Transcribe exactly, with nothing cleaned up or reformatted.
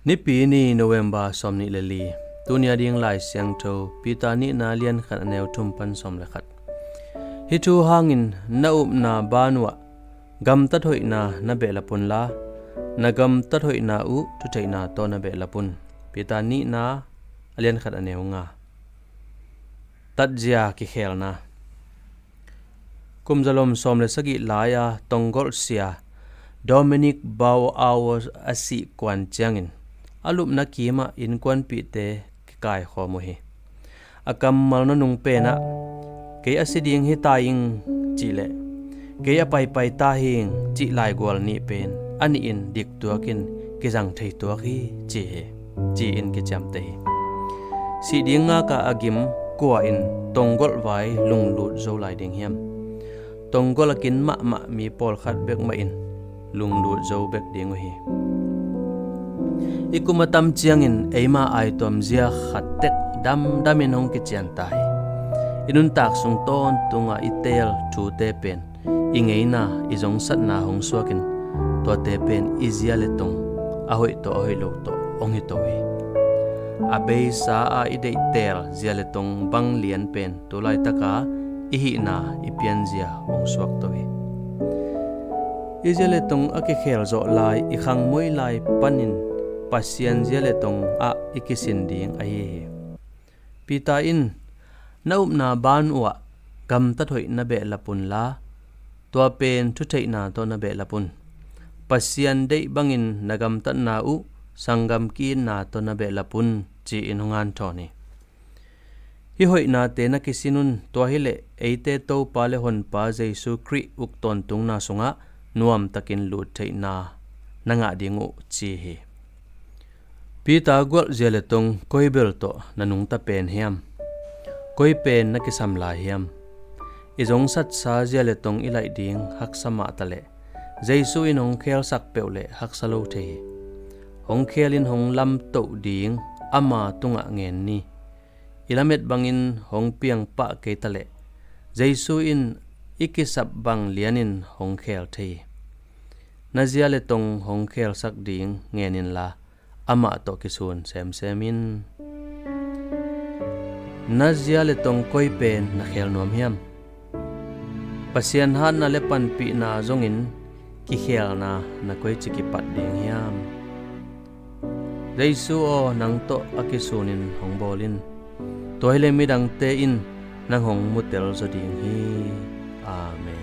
Nipi ni, November sawmnih le li. Tuni a ding Lai Siangtho, Peter nihna lian khat a neu thum pan sawm le khat. Hih thu hangin na upna ban uhah gamtat hoihna na behlap unla, na gamtat hoihna uh thutheihna tawh na behlap un. Peter nihna a lian khat a neu nga. Tatzia kikhelna. Kum zalom sawm le sagih lai-a tonggolh sia Dominic Bauer a sih kuan ciangin a lupna kimah innkuanpihte kikaikhawm uh hi. A kammal nunung penah, "Kei a si ding hi ta ing," cih le "Kei a paipai ta hing," cih laigual nih pen a nihin diktuakin kizang thei tuak hi, ci hi, ci-in kiciamteh hi. Sih ding ngaka a gim kua in tonggolh vai lunglut zo lai ding hiam? Tonggolh a kin mahmah mi pawlkhat bek mahin lunglut zo bek ding uh hi. I kum a tam ciangin eima aituam zia khat tek damdamin hong kician ta hi. I nuntak sung tawntungah i teel thute pen i ngeina, i zongsatna hong suakin, tuate pen i zia le tong, a hoih tawh a hoih lo tawh hong hito hi. A beisa a i deihteel zia le tong bang lian pen tu laitaka i hihna, i pianzia hong suakto hi. I zia le tong a kikhel zawh lai, i khangmoi lai panin Pasian zia le tong ah i kisin ding ahi hi. Peter in, "Na upna ban uhah gamtat hoih na behlap unla, tua pen thutheihna tawh na behlap un. Pasian deih bangin na gamtatna uh sanggam ki-itna tawh na behlap un," ci-in hong hanthawn hi. Hih hoihnate na kisin un, tua hileh eite Topa le Honpa Jesu Khrih uk tawntungna sungah nuamtakin lut theihna na ngah ding uh, ci hi. Peter gualh zia le tong koi bel tawh na nungta pen hiam? Koi pen na kisam lai hiam? I zongsatsa zia le tong i laih ding haksa mah taleh, Jesu in hong khelsak peuh leh haksa lo thei hi. Hong khelin hong lamtoh ding ama tungah ngen ni. I lamet bangin hong piang pah kei taleh, Jesu in i kisap bang lianin hong khel thei hi. Na zia le tong hong khelsak ding ngen inla, amah tawh kisun semsem in. Na zia le tong koi pen na khel nuam hiam? Pasian hatna le panpihna zongin kikhelna na koici kipat ding hiam? Jesu aw, nang tawh a kisunin hong bawl in. Tua hileh midangte in nang hong mutel zaw ding hi. Amen.